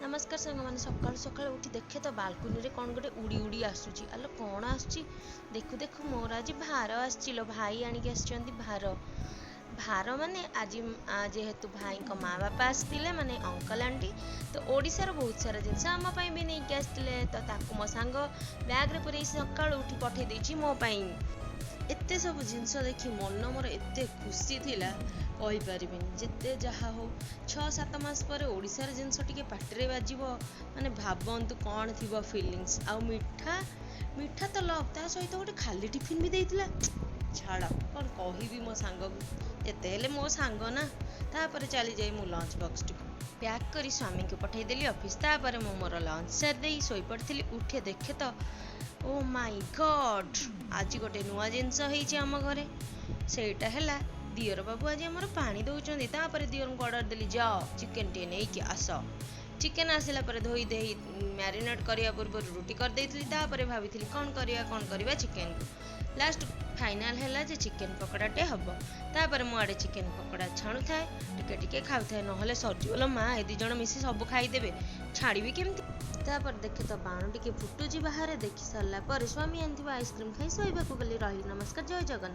ନମସ୍କାର ସାଙ୍ଗମାନେ, ସକାଳୁ ସକାଳୁ ଉଠି ଦେଖେ ତ ବାଲକୁନିରେ କ'ଣ ଗୋଟେ ଉଡ଼ି ଉଡ଼ି ଆସୁଛି। ଆଲୋ, କ'ଣ ଆସୁଛି? ଦେଖୁ ଦେଖୁ ମୋର ଆଜି ଭାର ଆସିଛି ଲୋ। ଭାଇ ଆଣିକି ଆସିଛନ୍ତି ଭାର। ଭାର ମାନେ ଆଜି ଯେହେତୁ ଭାଇଙ୍କ ମା ବାପା ଆସିଥିଲେ, ମାନେ ଅଙ୍କଲ ଆଣ୍ଟି, ତ ଓଡ଼ିଶାର ବହୁତ ସାରା ଜିନିଷ ଆମ ପାଇଁ ବି ନେଇକି ଆସିଥିଲେ। ତ ତାକୁ ମୋ ସାଙ୍ଗ ବ୍ୟାଗ୍ରେ ପୁରେଇ ସକାଳୁ ଉଠି ପଠେଇ ଦେଇଛି ମୋ ପାଇଁ। ଏତେ ସବୁ ଜିନିଷ ଦେଖି ମନ ମୋର ଏତେ ଖୁସି ଥିଲା, କହିପାରିବିନି। ଯେତେ ଯାହା ହଉ, 6-7 ମାସ ପରେ ଓଡ଼ିଶାର ଜିନିଷ ଟିକେ ପାଟିରେ ବାଜିବ ମାନେ ଭାବନ୍ତୁ କ'ଣ ଥିବ ଫିଲିଙ୍ଗସ୍। ଆଉ ମିଠା, ମିଠା ତ ଲଭ୍, ତା ସହିତ ଗୋଟେ ଖାଲି ଟିଫିନ୍ ବି ଦେଇଥିଲା। ଛାଡ଼, କ'ଣ କହିବି ମୋ ସାଙ୍ଗକୁ, ଯେତେ ହେଲେ ମୋ ସାଙ୍ଗ ନା। ତାପରେ ଚାଲିଯାଇ ମୁଁ ଲଞ୍ଚ ବକ୍ସଟିକୁ ପ୍ୟାକ୍ କରି ସ୍ୱାମୀଙ୍କୁ ପଠେଇଦେଲି ଅଫିସ୍। ତାପରେ ମୁଁ ମୋର ଲଞ୍ଚ ସାରି ଦେଇ ଶୋଇପଡ଼ିଥିଲି। ଉଠେ ଦେଖେ ତ, ଓ ମାଇ ଗଡ୍, ଆଜି ଗୋଟେ ନୂଆ ଜିନିଷ ହେଇଛି ଆମ ଘରେ। ସେଇଟା ହେଲା ଦିଅର ବାବୁ ଆଜି ଆମର ପାଣି ଦେଉଛନ୍ତି। ତାପରେ ଦିଅରଙ୍କୁ ଅର୍ଡ଼ର ଦେଲି, ଯାଅ ଚିକେନଟିଏ ନେଇକି ଆସ। ଚିକେନ ଆସିଲା ପରେ ଧୋଇ ଦେଇ ମ୍ୟାରିନେଟ୍ କରିବା ପୂର୍ବରୁ ରୁଟି କରିଦେଇଥିଲି। ତାପରେ ଭାବିଥିଲି କ'ଣ କରିବା, କ'ଣ କରିବା ଚିକେନକୁ। ଲାଷ୍ଟ ଫାଇନାଲ୍ ହେଲା ଯେ ଚିକେନ ପକୋଡ଼ାଟେ ହେବ। ତାପରେ ମୁଁ ଆଡ଼େ ଚିକେନ ପକୋଡ଼ା ଛାଣୁଥାଏ, ଟିକେ ଟିକେ ଖାଉଥାଏ, ନହେଲେ ସରିଯିବ ମା, ଏ ଦୁଇ ଜଣ ମିଶି ସବୁ ଖାଇଦେବେ, ଛାଡ଼ିବି କେମିତି? ତାପରେ ଦେଖେ ତ ବାଣ ଟିକେ ଫୁଟୁଛି ବାହାରେ। ଦେଖି ସାରିଲା ପରେ ସ୍ୱାମୀ ଆଣିଥିବା ଆଇସ୍କ୍ରିମ୍ ଖାଇ ଶୋଇବାକୁ ଗଲି। ରହିଲି, ନମସ୍କାର, ଜୟ ଜଗନ୍ନାଥ।